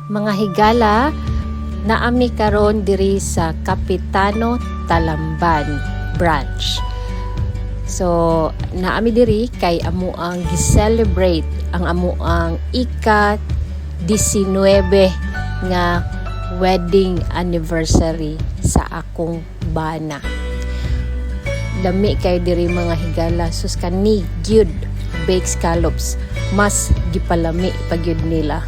Mga higala, naa mi karon diri sa Capitano Talamban branch. So, naa mi diri kay amo ang gi-celebrate ang amo ang ika 19 nga wedding anniversary sa akong bana. Lami kay diri, mga higala. Sus, kani gyud baked scallops, mas gipalami pa gyud nila.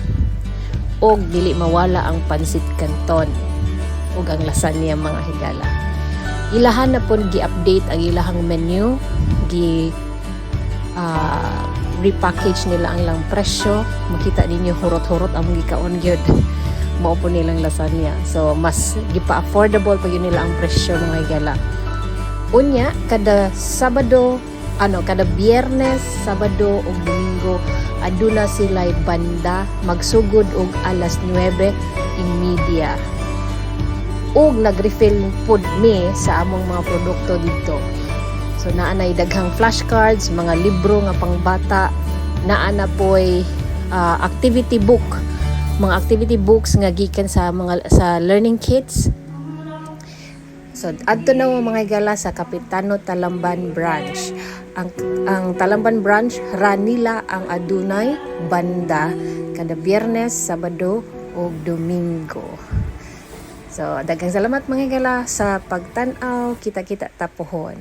Og dili mawala ang pansit canton ug ang lasagna, mga higala. Ilahan na pon gi-update ang ilahang menu, gi repackage nila ang ilang presyo. Makita ninyo, hurot-hurot ang gikaon gyud. Mao po nilang lasagna. So mas gipa-affordable pa gyud nila ang presyo, mga higala. Unya kada Sabado, ano, kada Biyernes, Sabado ug Domingo aduna sila banda magsugod og alas 9:30. Ug nag-refill pud mi sa among mga produkto dito. So naa nay daghang flashcards, mga libro nga pangbata, naa na poy activity book, mga activity books nga gikan sa mga sa learning kits. So adto na mo, mga higala, sa Capitano Talamban branch. Ang Talamban branch ra nila ang adunay banda kada Biyernes, Sabado ug Domingo. So daghang salamat, mga higala, sa pagtan-aw. Kita-kita ta pohon.